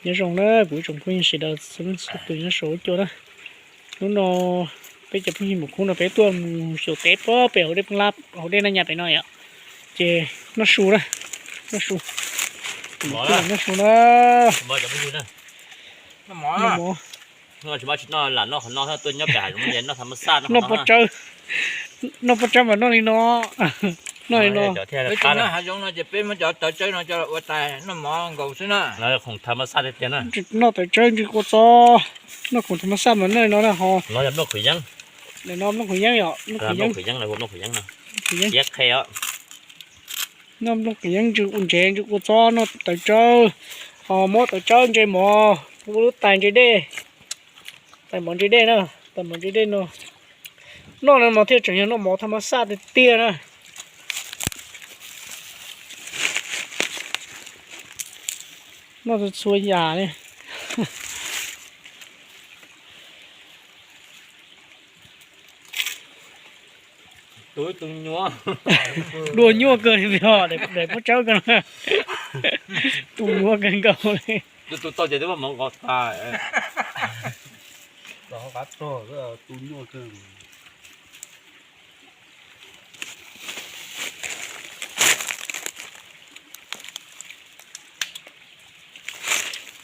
Nyob zoo na kuv ib tsoom phooj ywg sawv daws txhua leej txhua tus nyob saum huab cua na. Hnub no peb cov phooj ywg Mus Khub no peb tuaj mus xyuas teb puag pem hauv dej Pheej Laj hauv dej Naj Nyas pem no yom. Ces noj su na, noj su, noj su na, noj mov. Noj pob tsawb, noj pob tsawb mas noj li no, noj li no. Hav zoov no ces peb muab cov tawv tsawb no coj los ua tais noj mov nkaus xwb na. Khoom tham mas xaj tiag tiag na. Noj tawv tsawb ntsw kua txob, noj khoom tham mas xaj mas noj li no na ho. Nplooj qhwv yeeb yom, nplooj qhwv yeeb, siab qhe os. Noj nplooj qhwv yeeb ntsw ntsev ntsw kua txob noj tawv tsawb, ho muab tawv tsawb ntse mov, ua lub tais ntse dej, tais mov ntse dej na, tais mov ntse dej no. Noj no mas thiaj tseem yog noj mov tham mas xaj tiag tiag na. Noj txhua txhua yam li. Dua nyuaj kawg li os, daim pob tsawb ko, tu nyuaj kawg nkaus li.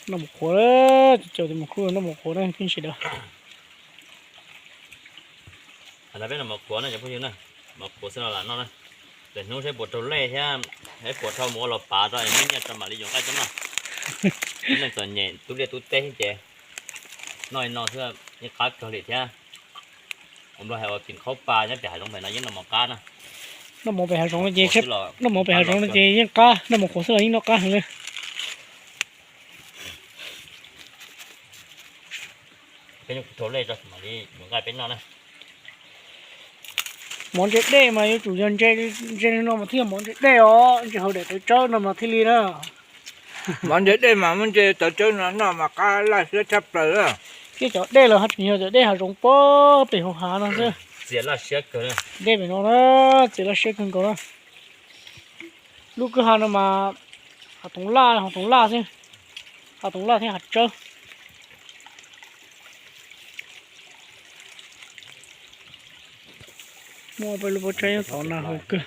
Noj mov qhuav, cov mus kuj noj mov qhuav na phooj ywg sawv daws. Peb noj mov qhuav na cov phooj ywg na, mov qhuav xwb los lam noj na. Lwm hnub saib puas raug lej thiab, saib puas dhau mus ua los pav rau es muaj nyiaj rau mam li yuav nqaij coj noj. Lub neej txom nyem tub liaj tub teb thiab ces noj li no xwb yeej qab kawg li thiab. Ua nplo hais ua kis khaub pa nyob pem hav zoov pem no yeej noj mov qab na. Noj mov pem hav zoov no ces, noj mov pem hav zoov no ces yeej qab, noj mov qhuav xwb los yeej noj qab heev li. Peb nyuam qhuav thau lej tso mam li yuav nqaij peb noj na. Mov ntse dej mas yuav tsum yog ntse, ntse li no mas thiaj yog mov ntse dej os, ntse hauv daim tawv tsawb no mas thiaj li na. Mov ntse dej mas muab ntse tawv tsawb no noj mas qab laj siab tshaj plaws. Thiab cov dej los tseem yog cov dej hav zoov puag pem hauv hav no xwb. Dej pem no na, txias laj siab kawg nkaus na. Lub kwj ha no mas hav toov laj, hav toov laj xwb, hav toov laj thiab hav tsawb. Muaj peb lub pob tsawb nyob tod na haum kawg.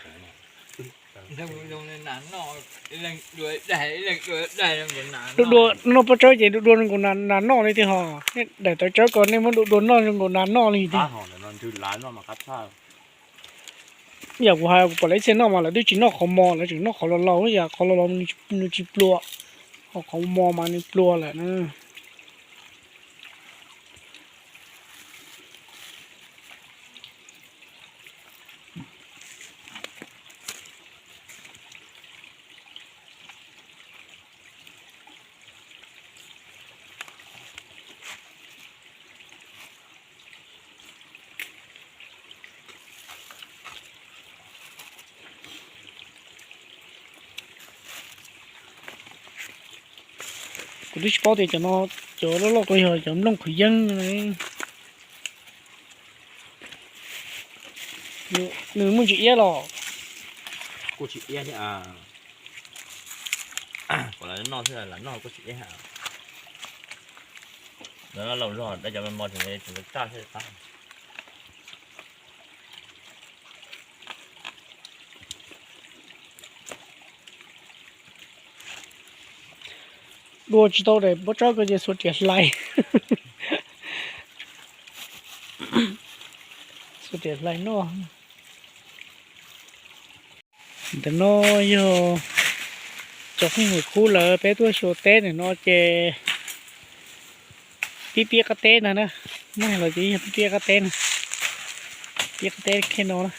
Dua, noj pob tsawb ces dua dua zoo nkaus nas noj li tiag hos. Daim tawv tsawb ko nej muab dua dua noj zoo nkaus nas noj li tiag. Yam kuv hais kuv pom lawv ib txhia noj mas lawv twb tsis noj qhov mos, lawv tseem noj qhov laus laus, yam qhov laus laus nws tsis pluag, ho qhov mos mas nws pluag lawm na. Kuv twb tsis paub tias cov no, cov loj loj ko yog cov nplooj qhwv yeeb. Nws muaj ntsis iab los? Kuj tsis iab thiab. Kom lawv noj xwb, lam noj kuj tsis iab. Lawv noj laus zog, cov mos tseem tsaj xwb. Dua tsis tau daim pob tsawb ko ces xuas riam hlais, xuas riam hlais noj. Ntawm no yog cov phooj ywg Khub lawv peb tuaj xyuas teb ntawm no ces pib piab qab teb ntag na. Muab hais los ces yog pib piab qab teb na, piab qab teb khej no na.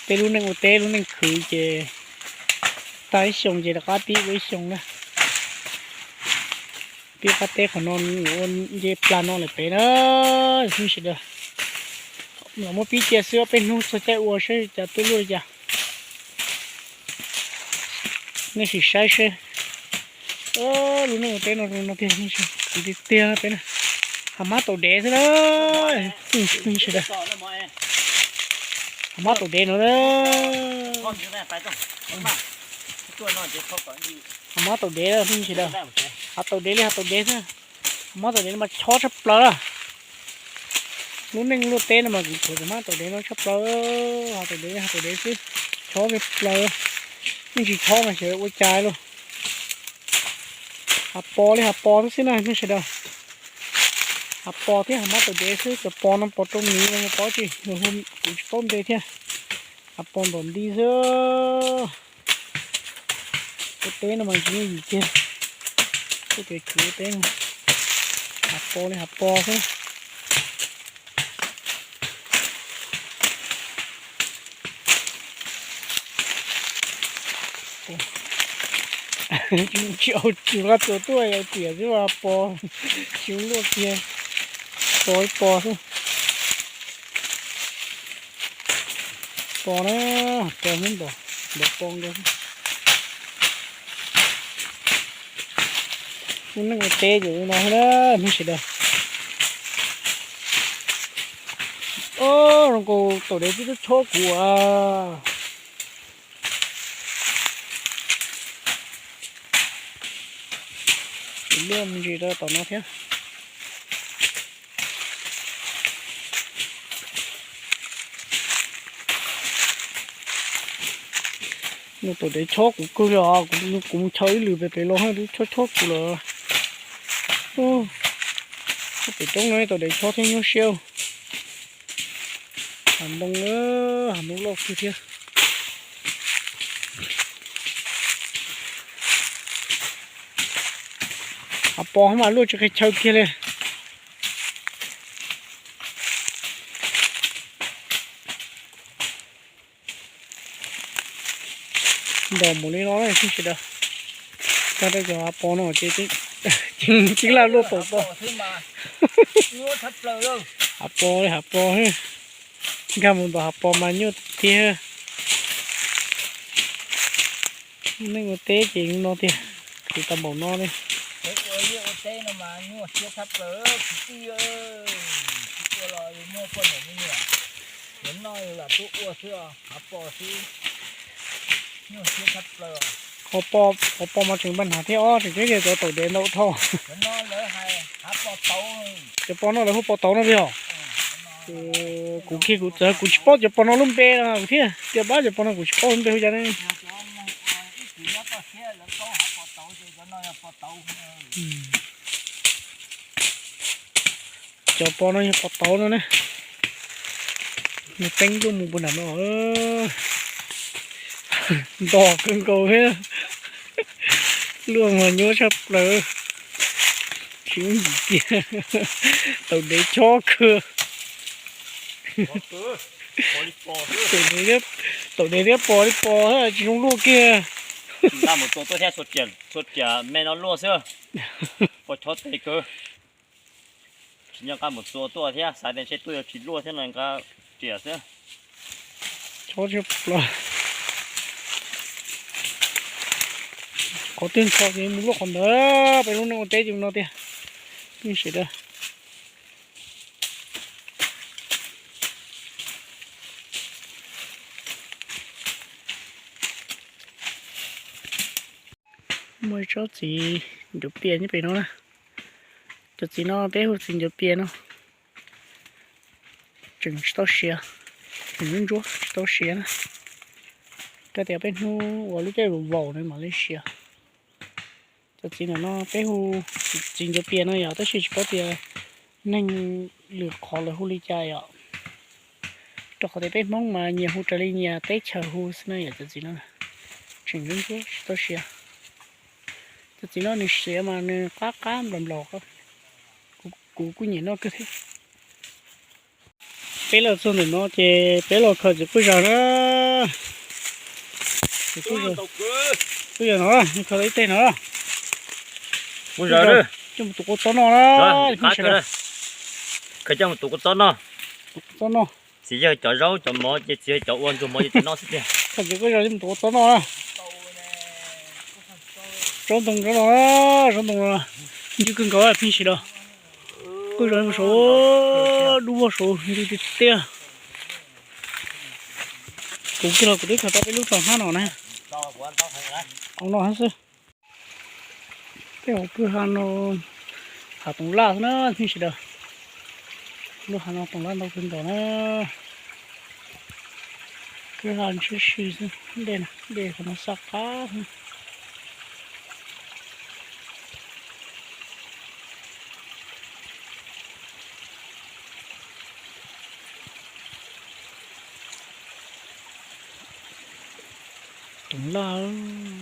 Peb lub neej ua teb lub neej khwv ces tag ib xyoos ces rov qab pib ua ib xyoos na. Pib qab teb qhov no nws ua nce plag no lawm pem na. Phooj ywg sawv daws, los muab pib cia xwb ob peb hnub txog caij ua saib cas tuaj luaj li cas. Nej sim saib seb. Lub neej ua teb no zoo no tiag, khwv tiag tiag peb na. Hav mab taum dev xwb na. Phooj ywg sawv daws, hav mab taum dev no na. Hav mab taum dev phooj ywg sawv daws. Hav tau dev li hav tau dev xwb. Mob tau dev no mas chob tshaj plaws. Lub neej luaj teb no mas kuv tsuas hmab tau dev no tshaj plaws. Hav tau dev li hav tau dev xwb, chob tshaj plaws. Yeej tsis chob mas xyov ua cas li. Hav pos li hav pos xwb xwb na nej sawv daws. Hav pos thiab hav mob tau dev xwb, cov pos no pos rau miv no yog pos tsi, kuv tsis paub npe thiab. Hav pos ntom nti xwb. Ua teb no mas tsis yooj yim kiag. Kuj tias khwv ua teb no, hav pos li hav pos xwb. Tsis, tsis nqa txuas tuaj, yog tiam xwb mas pos, tsis luaj kiag, pos ib pos xwb. Pos na, pos xwb ntom, ntom pos nkaus xwb. Lub neej ua teb ces li no xwb na nej sawv daws. Os, zoo nkaus tau dev twb chob kuv as. Kuv luaj me ntsis rau tom no thiab. Mus tau dev chob kuv kawg li os, kuv mus chaw ib lwm pem pem los twb chob chob kuv lawm. Pem roob no tau dev chob thiab nyuaj siab. Hav ntoo, hav ntoo loj kawg thiab. Hav pos mas luaj tsis qhia chaw kiag li. Ntom mus li no sawv daws. Tag rau cov hav pos no ces ceev laj luaj tau pos. Hav pos li hav pos, nkag mus ntom hav pos mas nyuaj tiag. Neej ua teb ces no tiag, khwv tau npaum no li. Qhov pos mas tseem npaj hnav thiab os, tseem tseeb tias cov tau dev ntau dhau. Cov pos no lawv hu pos tauv no li os. Kuv kiag kuv txawm kuv tsis paub cov pos no lub npe no thiab, tias pab cov pos no kuv tsis paub lub npe hu cas ne. Cov pos no yog pos tauv no ne. Nws teeb luaj mus puag nram no. Ntom kawg nkaus thiab. Luaj mas nyuaj tshaj plaws. Tsis yooj yim kiag. Tau dev chob kawg. Tau dev thiab pos li pos tsis zoo luaj kiag. Nqa mus tua tuaj thiab, txhua riam me no luaj xwb. Pos chob tes kawg. Tsis nco qab mus tua tuaj thiab, xav tias ntshe tuaj yuav tsis luaj thiab no nqa riam xwb. Chob tshaj plaws. Qhov twg ntxhov ces mus luaj qhov ntawd, peb lub neej ua teb ces no tiag. Peb sawv daws. Muaj ib tsob txiv ncuav pias nyob pem no na. Cov txiv no peb hu txiv ncuav pias no. Tseem tsis tau siav, tseem ntsuab ntsuab tsis tau siav na. Koj tias peb hnub ua lub caij vaus vaus nws mam li siav. Cov txiv ntawm no peb hu txiv ncuav pias no yom, tab sis tsis paub tias neeg lwm qhov lawv hu li cas yom. Rau qhov tias peb Hmoob mas nyias hu raws li nyias teb chaws hu xwb na yom. Cov txiv no tseem ntsuab ntsuab tsis tau siav. Cov txiv no nws siav mas nws qab qab nplaum nplaum, kuv kuj nyiam noj kawg thiab. Peb los txog ntawm no ces peb los khaws txiv quj zag na. Txiv quj zag, quj zag no, khaws ib teg no. Quj zag coj mus tus quav txob noj na. Khaws coj mus tus quav txob noj. Tus quav txob noj. Txiv yawg cov zaub cov mov ces txiv yawg cov ua ntxuag mov ces txiv noj xwb tiag. Khaws txiv quj zag coj mus tus quav txob noj na. Tsob ntoo tsob no, tsob ntoo no ncw kawg nkaus pheej sis los. Quj zag saud, dub vog saud ncw tiag tiag. Kuv kiag los kuv twb khaws tau peb lub tso hnab no na. Au no xwb. Tej hauv kwj ha no hav toov laj xwb na txiv sawv daws. Lub hav no toov laj ntau kawg nkaus na. Kwj ha ntshiab si xwb, dej, dej qhov no sab qab xwb. Toov laj.